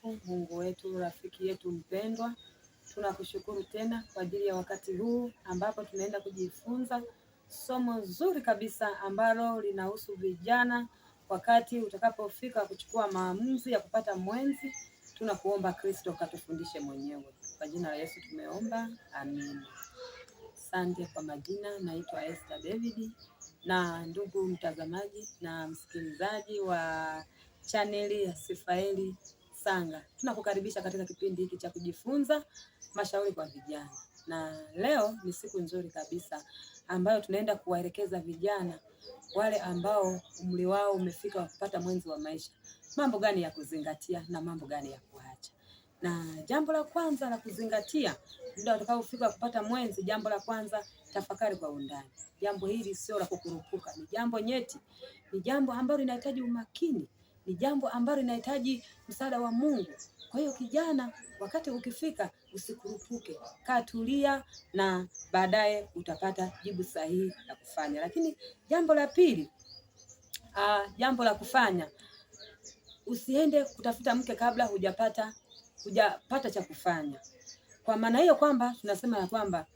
Mtakatifu, Mungu wetu, rafiki yetu mpendwa, tunakushukuru tena kwa ajili ya wakati huu ambapo tunaenda kujifunza somo zuri kabisa ambalo linahusu vijana. Wakati utakapofika kuchukua maamuzi ya kupata mwenzi, tunakuomba Kristo katufundishe mwenyewe. Kwa jina la Yesu tumeomba, amina. Asante. Kwa majina naitwa Esther David, na ndugu mtazamaji na msikilizaji wa chaneli ya Sifaeli Sanga, tunakukaribisha katika kipindi hiki cha kujifunza mashauri kwa vijana, na leo ni siku nzuri kabisa ambayo tunaenda kuwaelekeza vijana wale ambao umri wao umefika wa kupata mwenzi wa maisha, mambo gani ya kuzingatia na mambo gani ya kuacha. Na jambo la kwanza la kuzingatia muda utakaofika kupata mwenzi, jambo la kwanza, tafakari kwa undani. Jambo hili sio la kukurupuka, ni jambo nyeti, ni jambo ambalo linahitaji umakini, ni jambo ambalo linahitaji msaada wa Mungu. Kwa hiyo kijana, wakati ukifika usikurupuke, kaa tulia, na baadaye utapata jibu sahihi la kufanya. Lakini jambo la pili, jambo la kufanya, usiende kutafuta mke kabla hujapata cha kufanya. Kwa maana hiyo kwamba tunasema ya kwamba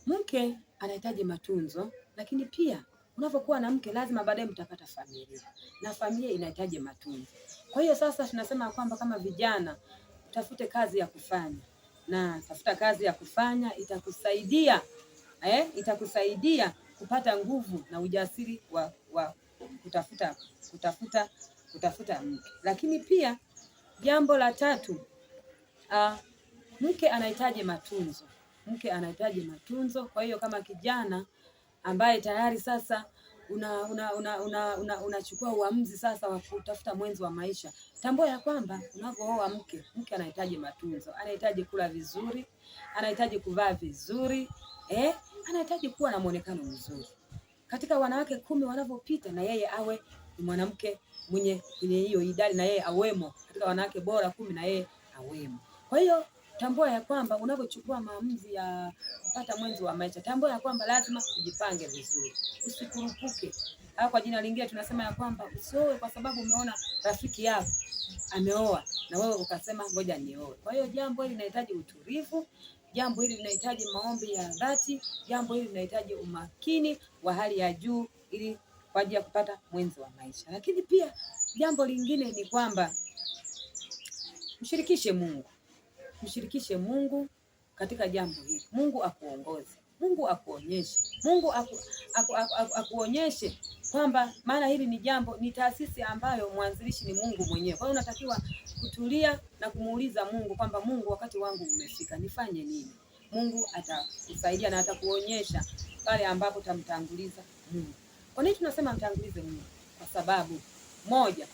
mke anahitaji matunzo, lakini pia unapokuwa na mke lazima baadaye mtapata familia na familia inahitaji matunzo. Kwa hiyo sasa tunasema kwamba kama vijana utafute kazi ya kufanya, na tafuta kazi ya kufanya itakusaidia, itakusaidia kupata nguvu na ujasiri wa kutafuta mke. Lakini pia jambo la tatu, mke anahitaji matunzo. Mke anahitaji matunzo. Kwa hiyo kama kijana ambaye tayari sasa unachukua uamuzi sasa wa kutafuta mwenzi wa maisha, tambua ya kwamba unapooa mke, mke anahitaji matunzo, anahitaji kula vizuri, anahitaji kuvaa vizuri, anahitaji kuwa na muonekano mzuri. Katika wanawake 10 wanavyopita, na yeye awe ni mwanamke mwenye kwenye hiyo idadi, na yeye awemo katika wanawake bora 10, na yeye awemo. Kwa hiyo tambua ya kwamba unapochukua maamuzi ya kupata mwenzi wa maisha, tambua ya kwamba lazima ujipange vizuri, usikurupuke. Au kwa jina lingine tunasema ya kwamba usioe kwa sababu umeona rafiki yako ameoa na wewe ukasema ngoja nioe. Kwa hiyo jambo hili linahitaji utulivu, jambo hili linahitaji maombi ya dhati, jambo hili linahitaji umakini wa hali ya juu ili kwa ajili ya kupata mwenzi wa maisha. Lakini pia jambo lingine ni kwamba mshirikishe Mungu. Mshirikishe Mungu katika jambo hili. Mungu akuongoze, Mungu akuonyeshe, Mungu akuonyeshe kwamba, maana hili ni jambo, ni taasisi ambayo mwanzilishi ni Mungu mwenyewe. Kwa hiyo unatakiwa kutulia na kumuuliza Mungu kwamba Mungu, wakati wangu umefika, nifanye nini? Mungu atakusaidia na atakuonyesha pale ambapo utamtanguliza Mungu. Kwa nini tunasema mtangulize Mungu? Kwa sababu moja,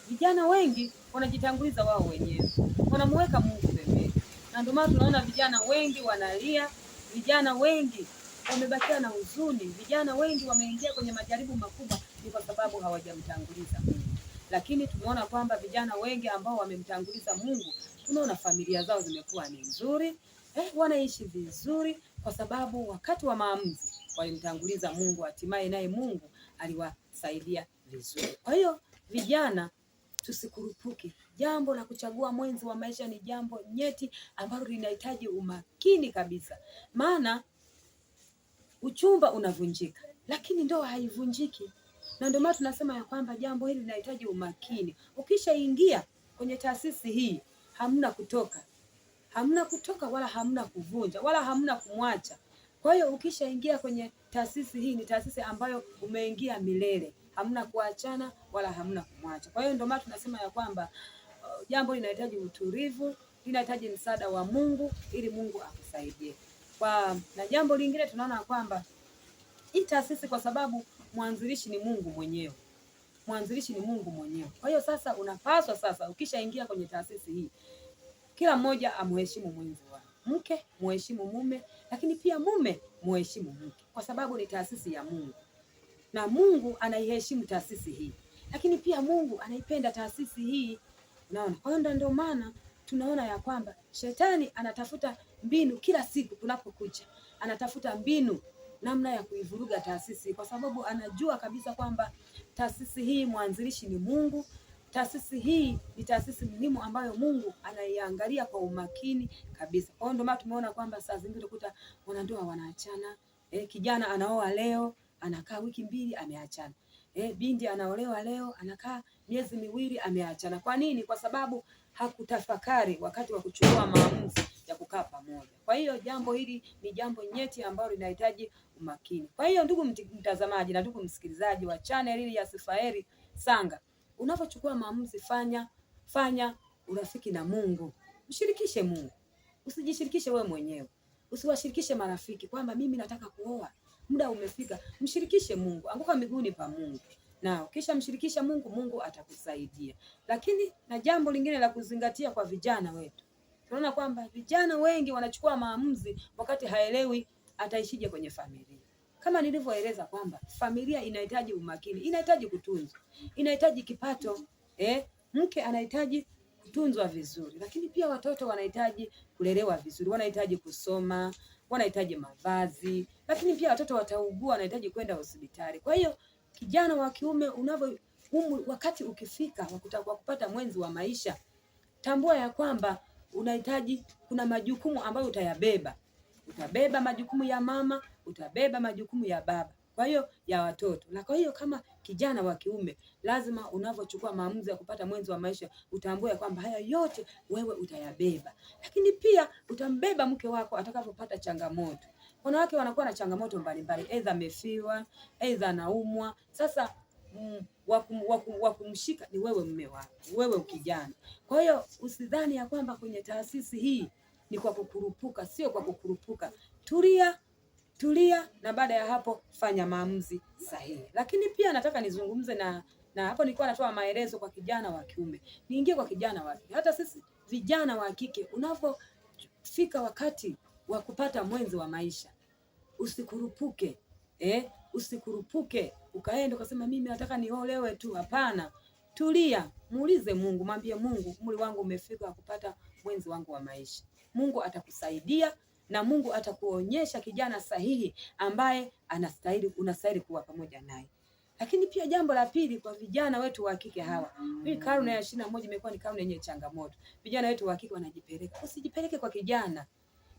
vijana wengi wanajitanguliza wao wenyewe, wanamuweka Mungu pembeni. Na ndio maana tunaona vijana wengi wanalia, vijana wengi wamebakia na huzuni, vijana wengi wameingia kwenye majaribu makubwa, ni kwa sababu hawajamtanguliza Mungu. Lakini tumeona kwamba vijana wengi ambao wamemtanguliza Mungu, tunaona familia zao zimekuwa ni nzuri, wanaishi vizuri, kwa sababu wakati wa maamuzi walimtanguliza Mungu, hatimaye naye Mungu aliwasaidia vizuri. Kwa hiyo vijana, tusikurupuke. Jambo la kuchagua mwenzi wa maisha ni jambo nyeti ambalo linahitaji umakini kabisa. Maana uchumba unavunjika, lakini ndoa haivunjiki. Na ndio maana tunasema ya kwamba jambo hili linahitaji umakini. Ukishaingia kwenye taasisi hii, hamna kutoka. Hamna kutoka wala hamna kuvunja wala hamna kumwacha. Kwa hiyo ukishaingia kwenye taasisi hii, ni taasisi ambayo umeingia milele. Hamna kuachana wala hamna kumwacha. Kwa hiyo ndio maana tunasema ya kwamba jambo linahitaji utulivu, linahitaji msaada wa Mungu ili Mungu akusaidie. Na jambo lingine tunaona kwamba hii taasisi, kwa sababu mwanzilishi ni Mungu mwenyewe. Mwanzilishi ni Mungu mwenyewe. Kwa hiyo sasa unapaswa sasa ukishaingia kwenye taasisi hii, kila mmoja amheshimu mwenzi wake. Mke muheshimu mume, lakini pia mume muheshimu mke, kwa sababu ni taasisi ya Mungu. Na Mungu anaiheshimu taasisi hii. Lakini pia Mungu anaipenda taasisi hii. Unaona? Kwa hiyo ndio maana tunaona ya kwamba shetani anatafuta mbinu kila siku kunapokucha. Anatafuta mbinu namna ya kuivuruga taasisi, kwa sababu anajua kabisa kwamba taasisi hii mwanzilishi ni Mungu. Taasisi hii ni taasisi muhimu ambayo Mungu anaiangalia kwa umakini kabisa. Kwa hiyo ndio maana tumeona kwamba saa zingine utakuta wanandoa wanaachana, kijana anaoa leo, anakaa wiki mbili ameachana. Binti anaolewa leo, anakaa miezi miwili ameachana. Kwa nini? Kwa sababu hakutafakari wakati wa kuchukua maamuzi ya kukaa pamoja. Kwa hiyo jambo hili ni jambo nyeti ambalo linahitaji umakini. Kwa hiyo ndugu mtazamaji na ndugu msikilizaji wa channel hii ya Sifaeli Sanga, unapochukua maamuzi, fanya urafiki na Mungu, mshirikishe Mungu, usijishirikishe wewe mwenyewe, usiwashirikishe marafiki kwamba mimi nataka kuoa, muda umefika. Mshirikishe Mungu, anguka miguuni pa Mungu na ukisha mshirikisha Mungu, Mungu atakusaidia. Lakini na jambo lingine la kuzingatia kwa vijana wetu, tunaona kwamba vijana wengi wanachukua maamuzi wakati haelewi ataishije kwenye familia. Kama nilivyoeleza kwamba familia inahitaji umakini, inahitaji kutunzwa, inahitaji kipato, mke anahitaji kutunzwa vizuri, lakini pia watoto wanahitaji kulelewa vizuri, wanahitaji kusoma, wanahitaji mavazi, lakini pia watoto wataugua, wanahitaji kwenda hospitali. Kwa hiyo kijana wa kiume unavyo wakati ukifika wa kupata mwenzi wa maisha, tambua ya kwamba unahitaji, kuna majukumu ambayo utayabeba. Utabeba majukumu ya mama, utabeba majukumu ya baba, kwa hiyo ya watoto. Na kwa hiyo kama kijana wa kiume, lazima unavyochukua maamuzi ya kupata mwenzi wa maisha, utambue kwamba haya yote wewe utayabeba, lakini pia utambeba mke wako atakapopata changamoto. Wanawake wanakuwa na changamoto mbalimbali, aidha amefiwa, aidha anaumwa. Sasa wa kumshika ni wewe mume wako, wewe ukijana. Kwa hiyo usidhani ya kwamba kwenye taasisi hii ni kwa kukurupuka, sio kwa kukurupuka. Tulia, tulia, na baada ya hapo fanya maamuzi sahihi. Lakini pia nataka nizungumze na hapo nilikuwa natoa maelezo kwa kijana wa kiume, niingie kwa kijana wa kike. Hata sisi vijana wa kike, unapofika wakati wa kupata mwenzi wa maisha, usikurupuke, usikurupuke ukaenda ukasema mimi nataka niolewe tu. Hapana, tulia, muulize Mungu, mwambie Mungu, umri wangu umefika wa kupata mwenzi wangu wa maisha. Mungu atakusaidia na Mungu atakuonyesha kijana sahihi ambaye anastahili, unastahili kuwa pamoja naye. Lakini pia jambo la pili kwa vijana wetu wa kike hawa, hii karne ya 21 imekuwa ni karne yenye changamoto. Vijana wetu wa kike wanajipeleka. Usijipeleke kwa kijana,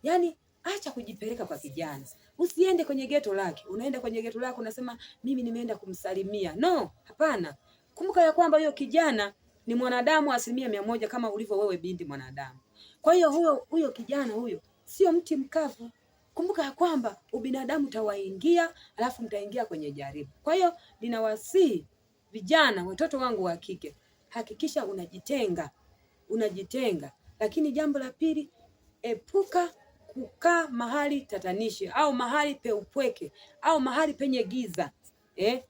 yaani acha kujipeleka kwa kijana, usiende kwenye geto lake. Unaenda kwenye geto lake unasema mimi nimeenda kumsalimia. No, hapana. Kumbuka ya kwamba huyo kijana ni mwanadamu 100% kama ulivyo wewe binti mwanadamu. Kwa hiyo huyo kijana huyo sio mti mkavu. Kumbuka ya kwamba ubinadamu utawaingia, alafu mtaingia kwenye jaribu. Kwa hiyo ninawasihi vijana, watoto wangu wa kike, hakikisha unajitenga, unajitenga. Lakini jambo la pili, epuka kukaa mahali tatanishi au mahali peupweke au mahali penye giza,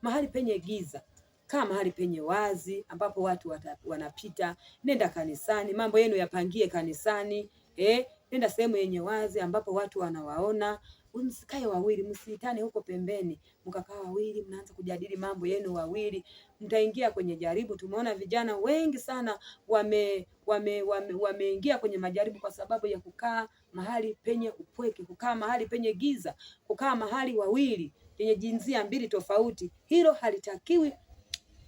mahali penye giza. Kaa mahali penye wazi ambapo watu wanapita. Nenda kanisani, mambo yenu yapangie kanisani, Nenda sehemu yenye wazi ambapo watu wanawaona. Msikae wawili, msiitane huko pembeni, mkakaa wawili, mnaanza kujadili mambo yenu wawili, mtaingia kwenye jaribu. Tumeona vijana wengi sana wameingia kwenye majaribu kwa sababu ya kukaa mahali penye upweke, kukaa mahali penye giza, kukaa mahali wawili yenye jinsia mbili tofauti. Hilo halitakiwi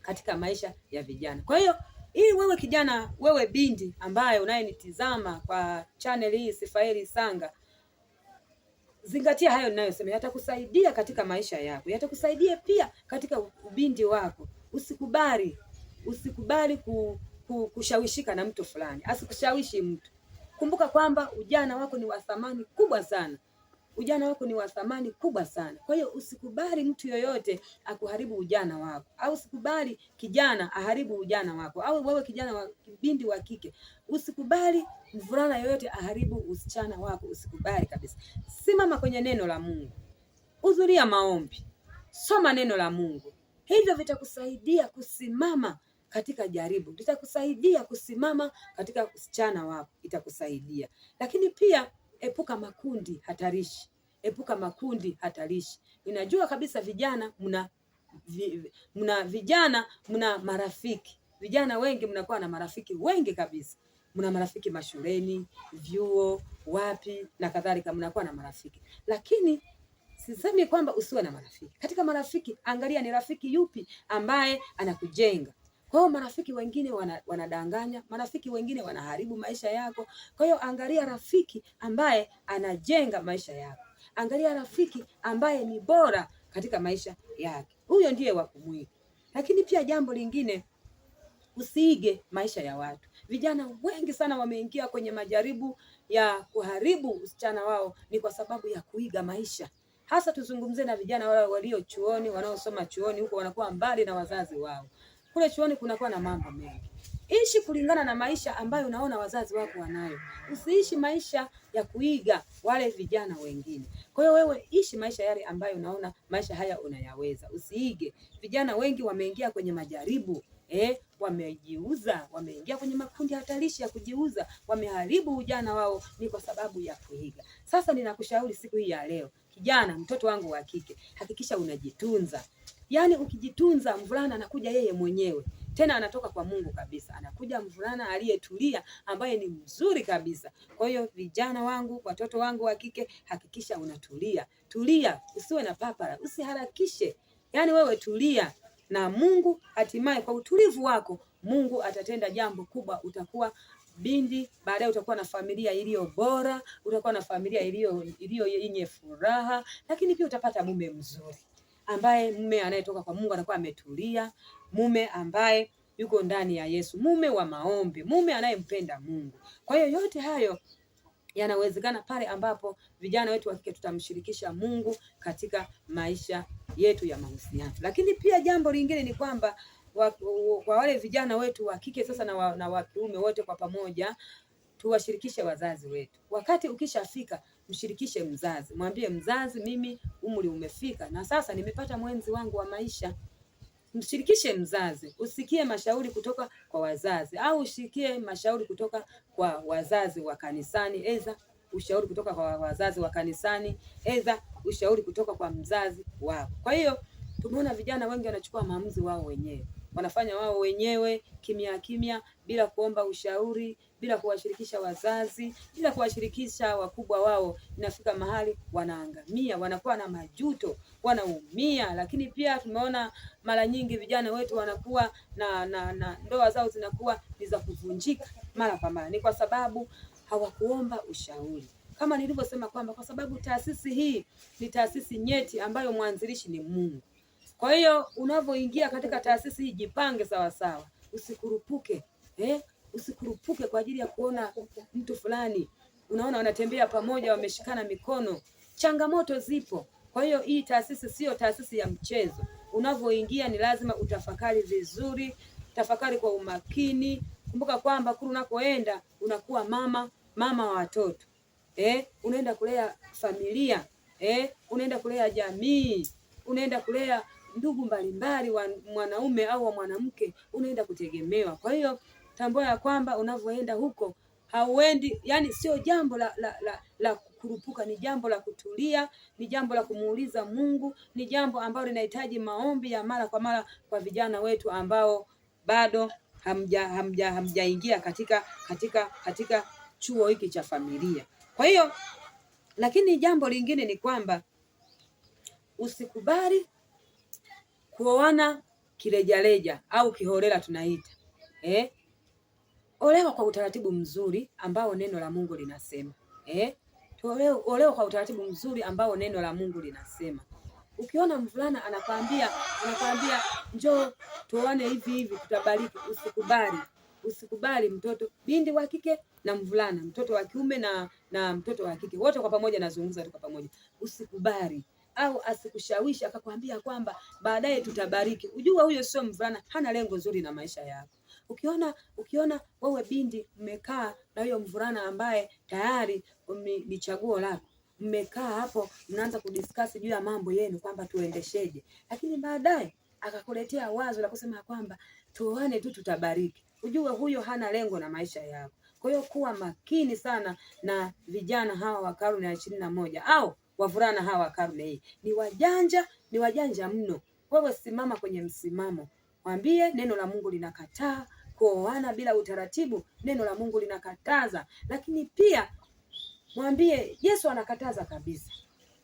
katika maisha ya vijana. Kwa hiyo ili wewe kijana, wewe binti ambaye unayenitizama kwa channel hii Sifaeli Sanga, zingatia hayo ninayosema, yatakusaidia katika maisha yako, yatakusaidia pia katika ubinti wako. Usikubali kushawishika na mtu fulani, asikushawishi mtu. Kumbuka kwamba ujana wako ni wa thamani kubwa sana. Ujana wako ni wa thamani kubwa sana. Kwa hiyo usikubali mtu yoyote akuharibu ujana wako, au usikubali kijana aharibu ujana wako, au wewe kijana wa binti wa kike usikubali mvulana yoyote aharibu usichana wako, usikubali kabisa. Simama kwenye neno la Mungu, hudhuria maombi, soma neno la Mungu. Hivyo vitakusaidia kusimama katika jaribu, litakusaidia kusimama katika usichana wako, itakusaidia. Lakini pia epuka makundi hatarishi, epuka makundi hatarishi. Ninajua kabisa vijana mna vijana mna marafiki, vijana wengi mnakuwa na marafiki wengi kabisa, mna marafiki mashuleni, vyuo, wapi na kadhalika, mnakuwa na marafiki. Lakini sisemi kwamba usiwe na marafiki. Katika marafiki, angalia ni rafiki yupi ambaye anakujenga. Kwa hiyo marafiki wengine wanadanganya, marafiki wengine wanaharibu maisha yako. Kwa hiyo angalia rafiki ambaye anajenga maisha yako, angalia rafiki ambaye ni bora katika maisha yake, huyo ndiye wa kumwiga. Lakini pia jambo lingine, usiige maisha ya watu. Vijana wengi sana wameingia kwenye majaribu ya kuharibu usichana wao, ni kwa sababu ya kuiga maisha. Hasa tuzungumzie na vijana wale walio chuoni, wanaosoma chuoni huko, wanakuwa mbali na wazazi wao. Kule chuoni kunakuwa na mambo mengi. Ishi kulingana na maisha ambayo unaona wazazi wako wanayo. Usiishi maisha ya kuiga wale vijana wengine. Kwa hiyo wewe ishi maisha yale ambayo unaona maisha haya unayaweza. Usiige. Vijana wengi wameingia kwenye majaribu, wamejiuza, wameingia kwenye makundi hatarishi ya kujiuza, wameharibu ujana wao, ni kwa sababu ya kuiga. Sasa ninakushauri siku hii ya leo, kijana, mtoto wangu wa kike, hakikisha unajitunza. Yaani ukijitunza, mvulana anakuja yeye mwenyewe, tena anatoka kwa Mungu kabisa, anakuja mvulana aliyetulia ambaye ni mzuri kabisa. Kwa hiyo vijana wangu, watoto wangu wa kike, hakikisha unatulia. Tulia, usiwe na papara, usiharakishe. Yaani wewe tulia na Mungu, hatimaye kwa utulivu wako Mungu atatenda jambo kubwa. Utakuwa binti, baadaye utakuwa na familia iliyo bora, utakuwa na familia iliyo yenye furaha, lakini pia utapata mume mzuri ambaye mume anayetoka kwa Mungu anakuwa ametulia, mume ambaye yuko ndani ya Yesu, mume wa maombi, mume anayempenda Mungu. Kwa hiyo yote hayo yanawezekana pale ambapo vijana wetu wa kike tutamshirikisha Mungu katika maisha yetu ya mahusiano. Lakini pia jambo lingine ni kwamba kwa wale vijana wetu wa kike sasa na wa kiume wote kwa pamoja tuwashirikishe wazazi wetu. Wakati ukishafika, mshirikishe mzazi, mwambie mzazi, mimi umri umefika na sasa nimepata mwenzi wangu wa maisha. Mshirikishe mzazi, usikie mashauri kutoka kwa wazazi, au usikie mashauri kutoka kwa wazazi wa kanisani, eza ushauri kutoka kwa wazazi wa kanisani, eza ushauri kutoka kwa mzazi wako. Kwa hiyo tumeona vijana wengi wanachukua maamuzi wao wenyewe, wanafanya wao wenyewe kimya kimya, bila kuomba ushauri, bila kuwashirikisha wazazi, bila kuwashirikisha wakubwa wao. Inafika mahali wanaangamia, wanakuwa na majuto, wanaumia. Lakini pia tumeona mara nyingi vijana wetu wanakuwa na ndoa zao zinakuwa ni za kuvunjika mara kwa mara, ni kwa sababu hawakuomba ushauri. Kama nilivyosema kwamba kwa sababu taasisi hii ni taasisi nyeti ambayo mwanzilishi ni Mungu. Kwa hiyo unavyoingia katika taasisi hii jipange sawa sawa, usikurupuke, usikurupuke kwa ajili ya kuona mtu fulani. Unaona wanatembea pamoja, wameshikana mikono. Changamoto zipo. Kwa hiyo hii taasisi sio taasisi ya mchezo. Unavyoingia ni lazima utafakari vizuri, tafakari kwa umakini. Kumbuka kwamba kule unakoenda unakuwa mama wa watoto, unaenda kulea familia, unaenda kulea jamii, unaenda kulea ndugu mbalimbali wa mwanaume au wa mwanamke, unaenda kutegemewa. Kwa hiyo tambua ya kwamba unavyoenda huko hauendi, yani sio jambo la kukurupuka, ni jambo la kutulia, ni jambo la kumuuliza Mungu, ni jambo ambalo linahitaji maombi ya mara kwa mara kwa vijana wetu ambao bado hamjaingia katika chuo hiki cha familia. Kwa hiyo, lakini jambo lingine ni kwamba usikubali kuoana kirejareja au kiholela tunaita. Olewa kwa utaratibu mzuri ambao neno la Mungu linasema. Olewa kwa utaratibu mzuri ambao neno la Mungu linasema. Ukiona mvulana anakwambia njoo tuoane hivi hivi tutabariki, usikubali. Usikubali mtoto binti wa kike na mvulana, mtoto wa kiume na mtoto wa kike, wote kwa pamoja, nazungumza tu kwa pamoja. Usikubali au asikushawishi akakwambia kwamba baadaye tutabariki. Ujua huyo sio mvulana, hana lengo zuri na maisha yako. Ukiona wewe binti mmekaa na huyo mvulana ambaye tayari ni chaguo lako, mmekaa hapo mnaanza kudiscuss juu ya mambo yenu kwamba tuendesheje, lakini baadaye akakuletea wazo la kusema kwamba tuoane tu tutabariki, ujue huyo hana lengo na maisha yako. Kwa hiyo kuwa makini sana na vijana hawa wa karne ya 21 au wavulana hawa wa karne hii. Ni wajanja, ni wajanja mno. Wewe simama kwenye msimamo, mwambie neno la Mungu linakataa kuoana bila utaratibu, neno la Mungu linakataza. Lakini pia mwambie Yesu anakataza kabisa.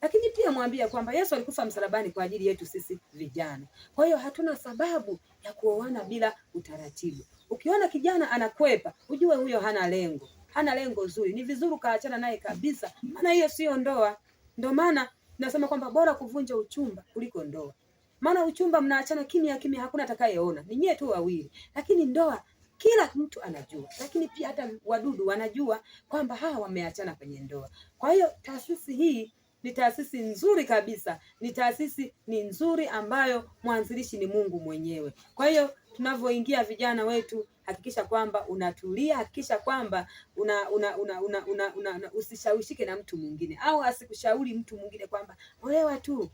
Lakini pia mwambie kwamba Yesu alikufa msalabani kwa ajili yetu sisi vijana. Kwa hiyo hatuna sababu ya kuoana bila utaratibu. Ukiona kijana anakwepa, ujue huyo hana lengo, hana lengo zuri. Ni vizuri kaachana naye kabisa, maana hiyo sio ndoa. Ndio maana nasema kwamba bora kuvunja uchumba kuliko ndoa, maana uchumba mnaachana kimya kimya, hakuna atakayeona, ni nyie tu wawili, lakini ndoa kila mtu anajua, lakini pia hata wadudu wanajua kwamba hawa wameachana kwenye ndoa. Kwa hiyo taasisi hii ni taasisi nzuri kabisa, ni taasisi ni nzuri ambayo mwanzilishi ni Mungu mwenyewe. Kwa hiyo tunavyoingia vijana wetu, hakikisha kwamba unatulia, hakikisha kwamba una, una, una, una, una, una, usishawishike na mtu mwingine au asikushauri mtu mwingine kwamba olewa tu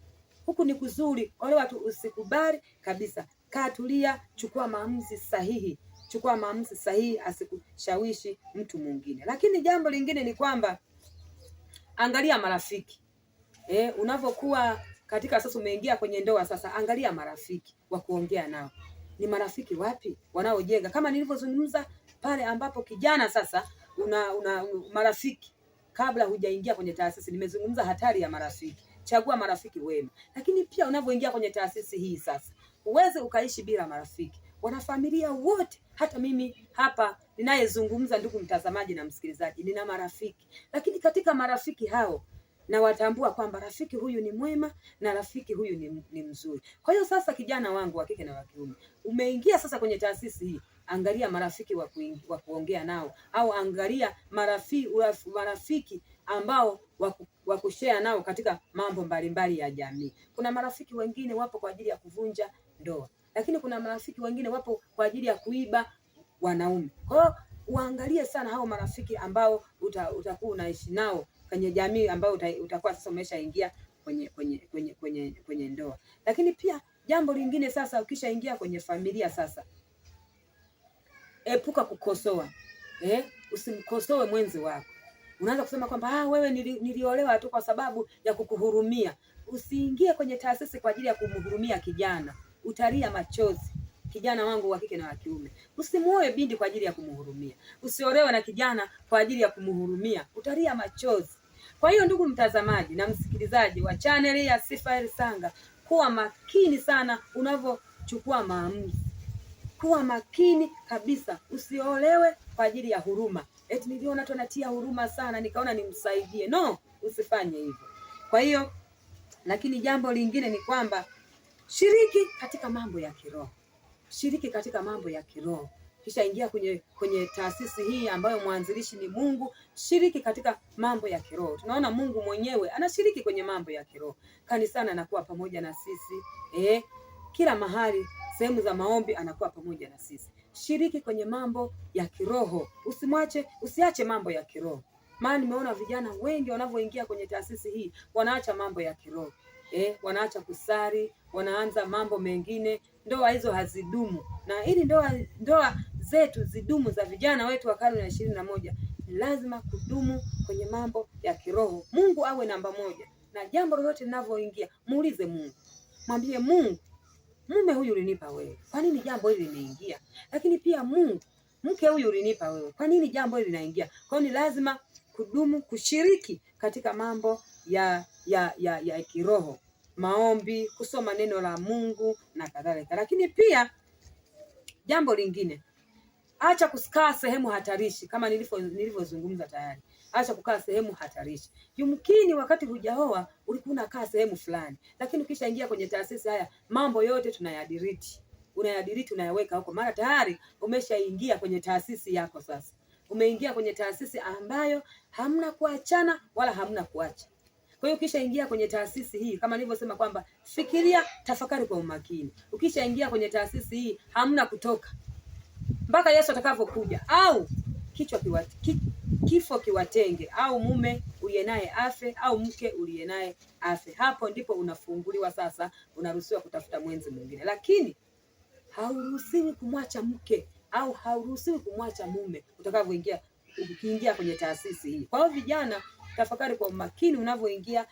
huku ni kuzuri, olewa tu. Usikubali kabisa, kaa tulia, chukua maamuzi sahihi, chukua maamuzi sahihi, asikushawishi mtu mwingine. Lakini jambo lingine ni kwamba angalia marafiki unavyokuwa katika sasa, umeingia kwenye ndoa sasa, angalia marafiki wa kuongea nao ni marafiki wapi wanaojenga, kama nilivyozungumza pale ambapo kijana sasa una marafiki kabla hujaingia kwenye taasisi. Nimezungumza hatari ya marafiki, chagua marafiki wema. Lakini pia unavyoingia kwenye taasisi hii sasa, huwezi ukaishi bila marafiki, wanafamilia wote. Hata mimi hapa ninayezungumza, ndugu mtazamaji na msikilizaji, nina marafiki, lakini katika marafiki hao na watambua kwamba rafiki huyu ni mwema na rafiki huyu ni mzuri. Kwa hiyo sasa, kijana wangu wa kike na wa kiume, umeingia sasa kwenye taasisi hii, angalia marafiki wa kuongea nao, au angalia marafiki ambao wa kushare nao katika mambo mbalimbali ya jamii. Kuna marafiki wengine wapo kwa ajili ya kuvunja ndoa, lakini kuna marafiki wengine wapo kwa ajili ya kuiba wanaume. Kwa hiyo uangalie sana hao marafiki ambao utakuwa unaishi nao kwenye jamii ambayo utakuwa sasa umeshaingia kwenye ndoa. Lakini pia jambo lingine sasa, ukishaingia kwenye familia sasa, epuka kukosoa. Usimkosoe mwenzi wako. Unaanza kusema kwamba wewe niliolewa tu kwa sababu ya kukuhurumia. Usiingie kwenye taasisi kwa ajili ya kumhurumia kijana, utalia machozi. Kijana wangu wa kike na wa kiume, usimuoe binti kwa ajili ya kumhurumia, usiolewe na kijana kwa ajili ya kumhurumia, utalia machozi. Kwa hiyo ndugu mtazamaji na msikilizaji wa chaneli ya Sifaeli Sanga, kuwa makini sana unavyochukua maamuzi. Kuwa makini kabisa, usiolewe kwa ajili ya huruma, eti niliona tu anatia huruma sana nikaona nimsaidie. No, usifanye hivyo. Kwa hiyo, lakini jambo lingine ni kwamba shiriki katika mambo ya kiroho, shiriki katika mambo ya kiroho. Kisha ingia kwenye taasisi hii ambayo mwanzilishi ni Mungu. Shiriki katika mambo ya kiroho. Tunaona Mungu mwenyewe anashiriki kwenye mambo ya kiroho kanisani, anakuwa pamoja na sisi kila mahali, sehemu za maombi anakuwa pamoja na sisi. Shiriki kwenye mambo ya kiroho, usimwache, usiache mambo ya kiroho. Maana nimeona vijana wengi wanavyoingia kwenye taasisi hii wanaacha mambo ya kiroho wanaacha kusali, wanaanza mambo mengine. Ndoa hizo hazidumu, na ili ndoa zetu zidumu za vijana wetu wa karne ya 21, lazima kudumu kwenye mambo ya kiroho. Mungu awe namba moja, na jambo lolote linavyoingia muulize Mungu, mwambie Mungu, mume huyu ulinipa wewe, kwa nini jambo hili limeingia? Lakini pia Mungu, mke huyu ulinipa wewe, kwa nini jambo hili linaingia? Kwa hiyo ni lazima kudumu kushiriki katika mambo ya kiroho, maombi, kusoma neno la Mungu na kadhalika. Lakini pia jambo lingine, acha kukaa sehemu hatarishi, kama nilivyozungumza tayari. Acha kukaa sehemu hatarishi. Yumkini wakati hujaoa ulikuwa unakaa sehemu fulani, lakini ukishaingia kwenye taasisi, haya mambo yote tunayadiriti, unayadiriti, unayaweka huko, mara tayari umeshaingia kwenye taasisi yako. Sasa umeingia kwenye taasisi ambayo hamna kuachana wala hamna kuacha. Kwa hiyo ukishaingia kwenye taasisi hii, kama nilivyosema kwamba fikiria, tafakari kwa umakini. Ukishaingia kwenye taasisi hii hamna kutoka mpaka Yesu atakavyokuja, au kifo kiwatenge, au mume uliye naye afe, au mke uliye naye afe. Hapo ndipo unafunguliwa sasa, unaruhusiwa kutafuta mwenzi mwingine, lakini hauruhusiwi kumwacha mke au hauruhusiwi kumwacha mume utakavyoingia, ukiingia kwenye taasisi hii. Kwa hiyo vijana, tafakari kwa umakini unavyoingia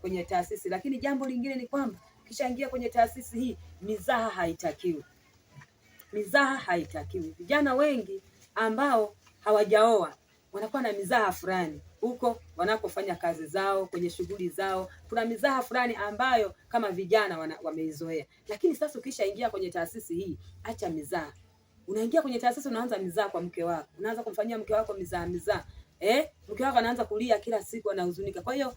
kwenye taasisi. Lakini jambo lingine ni kwamba kishaingia kwenye taasisi hii, mizaha haitakiwi. Mizaha haitakiwi. Vijana wengi ambao hawajaoa wanakuwa na mizaha fulani huko wanakofanya kazi zao, kwenye shughuli zao, kuna mizaha fulani ambayo kama vijana wameizoea. Lakini sasa ukishaingia kwenye taasisi hii, acha mizaha. Unaingia kwenye taasisi, unaanza mizaha kwa mke wako, unaanza kumfanyia mke wako mizaha mizaha, mke wako anaanza kulia kila siku, anahuzunika. Kwa hiyo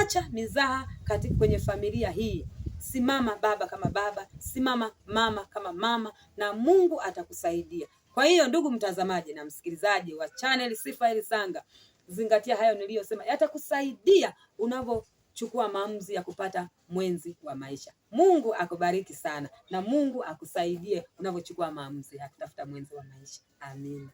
acha mizaha katika kwenye familia hii. Simama baba kama baba, simama mama kama mama, na Mungu atakusaidia. Kwa hiyo ndugu mtazamaji na msikilizaji wa channel Sifa Sanga, zingatia hayo niliyosema, yatakusaidia unavyochukua maamuzi ya kupata mwenzi wa maisha. Mungu akubariki sana na Mungu akusaidie unavyochukua maamuzi ya kutafuta mwenzi wa maisha. Amina.